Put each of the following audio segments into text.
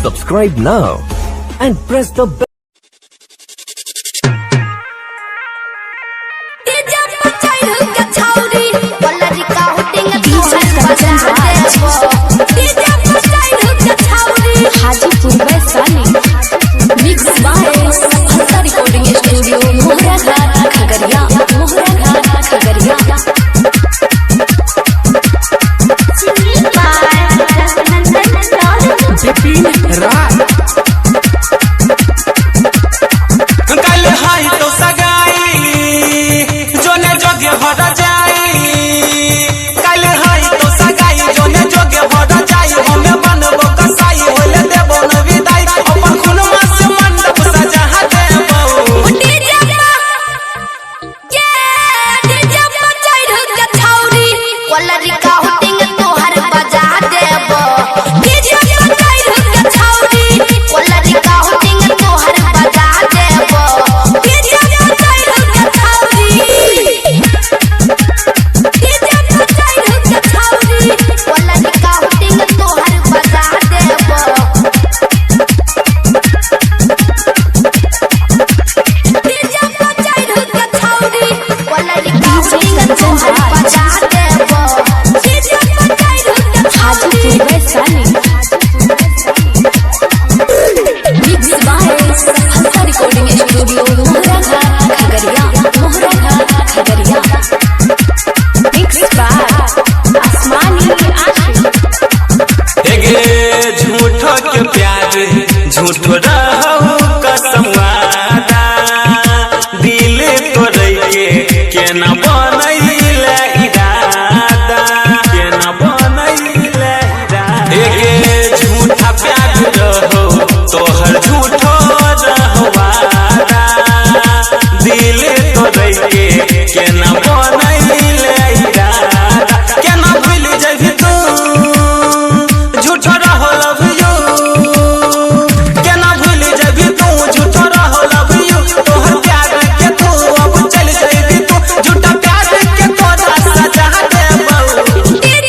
Subscribe now and press the bell. Hajipur Vaishali. Mix by Hansa recording studio, Mohraghat, Khagaria. Mohraghat, Khagaria. Vipin Rai. कल हाई तो सगाई जोने जोगे भर जाई। कल हाई तो सगाई जोने जोगे भर जाई। हमें बनबो कसाई होले देबो न विदाई। अपन खुनमा से मंडप सजा देबो। Hajipur Vaishali. Mix by Hansa recording studio, Mohraghat, Khagaria. Mohraghat, Khagaria. Mix by Asmani Ashiq. एगे झूठो के प्यार झूठो रहो कसम वादा। दिल तोड़ै के केना बनैले इरादा। केना बनैले इरादा। एगे झूठा प्यार रहो तोहर झूठो रहो वादा। दिल तोड़ै के केना बनैले इरादा। केना भूल जेबही तू झूठो रहो लव you. केना भूल जेबही तू झूठो रहो लव you. तोहर प्यार के तू अब चल जेबी तू। झूठा प्यार के तोरा सजा देबौ। DJ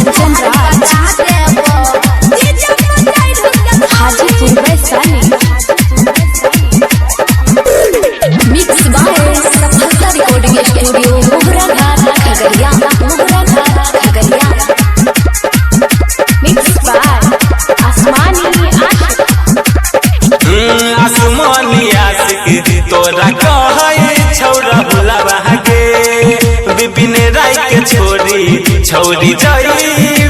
Kanchan Raj. Hajipur Vaishali. Mix by Hansa recording studio, Mohraghat, Khagaria. Mohraghat, Khagaria. Mix by Asmani Ashiq. आसमानी आशिक तोरा कहै छौरा भुलावा गे। विपिन राय के छोरी छौरी जई